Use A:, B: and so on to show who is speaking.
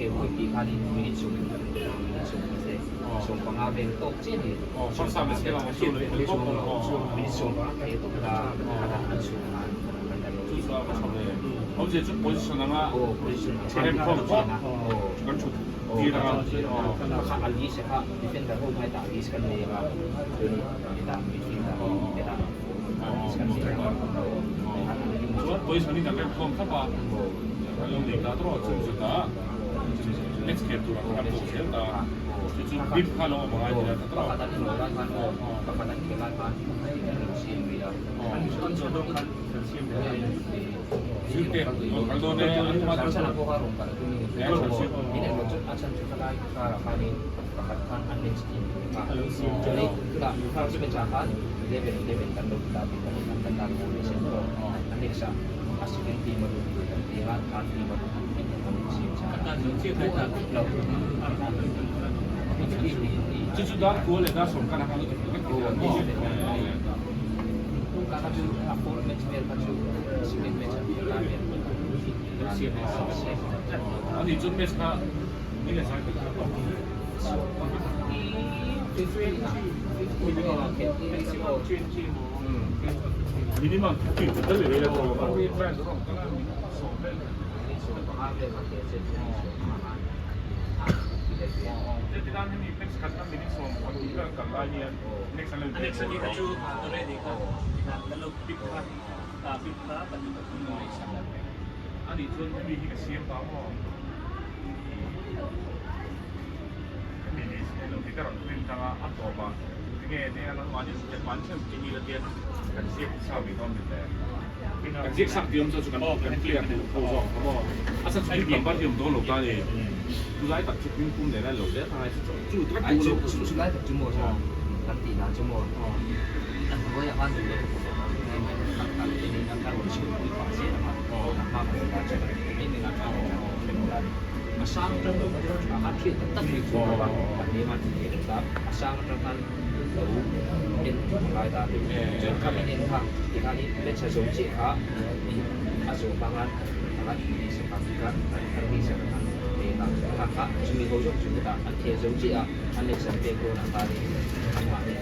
A: khel pawh tih khanin minute sawm minute sawm te sawmpanga vel tawk chiah a ni. Minute sawmpanga khel tawk ta an chhung khan kan lo ti ta. Aw position anga aw kha a list kha defender ho hmai tah list kan nei anga chuanin hetah midfielder hetah list kan nei anga
B: Chuan position in an rem khawm thlap a, an lo nei ta tawh a, chu zutah match khel tur ang khan tawk zel ta, chu chu bib kha lo awm a ngai tih a tha tawh.
A: Pakhat an inawh lai khan aw, pakhat an khel lai khan an lo siam rih a, an zawh dawn khan
B: Zirte rawn kal dawn e, an hma
A: chu chhan pawh kha rawn kal tum in in englo chu a chhan chu khalai karah khanin pakhat khan an match team kha chuan tunah first match ah khan 11 11 kan lo ti ta tih kan kan kan lo ni se tawh a next ah a second team a lut tur kan ti anga third team a lut tur tih kan lo siam chhan a
B: Chu chu dar kua leh dar sawm khan a khan lo ti fel vek thei a maw?
A: Tun kha chu a fourth match vel kha chu second match a vel lai vel
B: Ani chuan match kha ni leh zai vek a tawp. Minimum 15 chu tel leh la tawp a. Ani chuan hemi hi ka siam ta maw? Hemi ni hi lo hi ka rawn print anga a tawp a tinge nia nangmahni step an ṭheuh tih hi la tian kan ziak sa ve dawn mit le. Kan ziak sak tih awm chuan chu kan kan clear duh ho zawk ang maw? A chhan chu hming number hi awm dawn lo ta ni. Chu lai tak chu hming pum nen a lo zel kha ngai chu chu tak duh lo.
A: Chu lai tak chu maw kan tih dan chu maw a hnuaiah khan duh lo a sang atang a thiat tak tak mai chu a hnem a tih theih ta a sang atang khan lo en a ngai ta chuan khami en kha tikhanin match a zo chiah kha a zawh hma khan a khan tih sak a tikhan an tih sak a kha kha chumi ho zawng chu hetah an thiah zo chiah a an exam pek dawnah khanin anmahni.